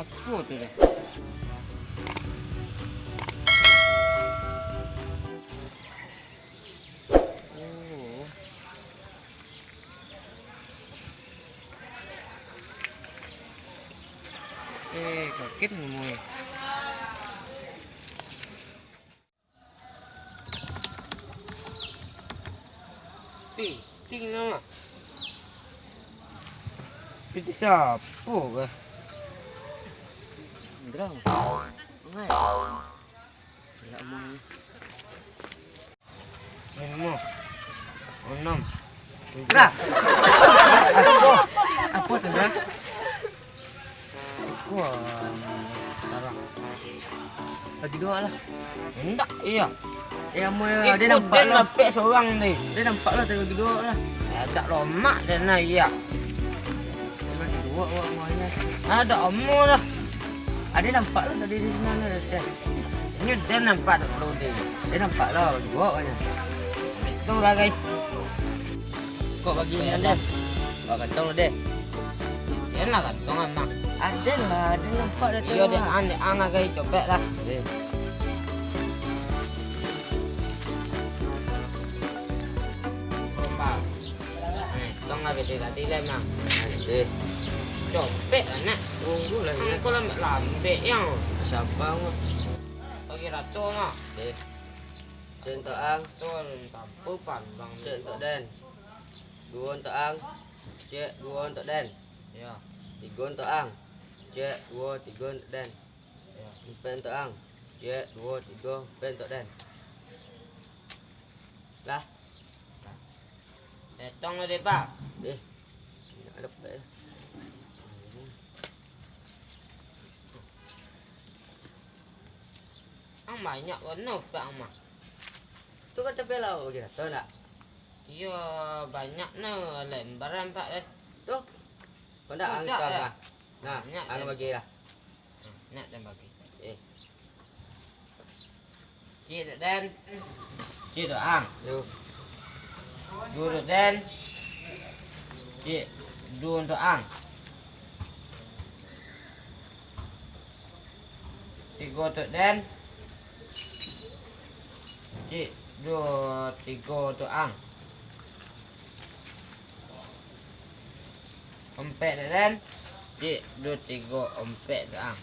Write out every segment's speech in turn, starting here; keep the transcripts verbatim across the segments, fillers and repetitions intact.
Apo tu dah? Oh. Eh, kaget ngomong. Ti, ti nama? Ti siapo kah? Gerang. Ngai. Limo. Enam. Ndra. Apo tu, Ndra? Aku, ah, salah. Bagi duo lah. Indak, iyo. Eh, amuah, ado nampak lah. Lapek surang ni. Ado nampak lah, tapi bagi duo lah. Ado lomak den lah, iyo. Bagi duo, awak maunya. Ado amuah lah. Ado nampak lah tadi di sinan lah, den. Inyo den nampak dulu, den. Ado nampak lah, bagi duo awaknyo. Itu lah, guys. Kok bagi nian, den? Bawa kantong lah, den. Ado lah kantong, Mak. Ado lah, ado nampak dah tu. Iyo, den, ang, den, ang, agak copek lah. Eh. Bang. Eh, tong lah, bete tadi lah, Mak. Eh. Copek lah, nak. Tunggu lah, nak. Kau lambek-lambek, yang. Sabar, Mak. Bagi rato, Mak. Eh. Cek untuak ang. Tun, tampu pan, Bang. Cek untuak den. Duo untuak ang. Cek duo untuak den. Iyo. Tigo untuak ang. Cek duo, tigo untuak den. Iyo. Ampek untuak ang. Cek duo, tigo, ampek untuak den. Lah. Etong lah deh, Pak. Eh. Nak dapek. Ang banyak warna, Pak, ang mah. Tu kan tapi lah bagi rato ndak? Iyo, banyak nah, lembaran, Pak, eh. Tu. Kau ndak ang tu, Pak? Nah, banyak, ang bagi lah. Nah, nak dan bagi. Eh. Cik dek den. Cik dek ang. Yo. Duo dek den. Cik, duo untuak ang. Tigo untuak den. Cik, duo, tigo untuak ang. Ompek dek den. Cik, duo, tigo, ompek dek ang.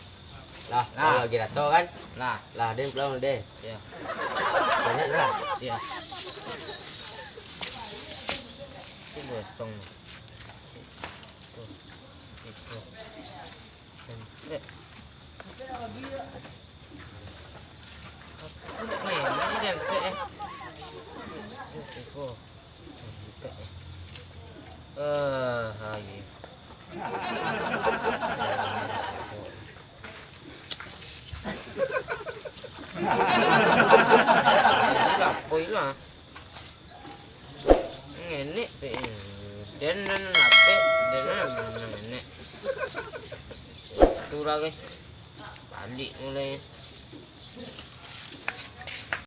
Lah, lah. Bagi rato kan? Lah. Lah, den pulang dulu deh. Yo. Banyak lah. Yo. Itu gotong. Tuh. Itu. Ompek. Ini, ini dia ompek, eh. Itu, itu. Eh, hai. Lapoi lah. Ngenek pe. Den nan lapek, den nan ngenek. Tu lah, guys. Balik mulai.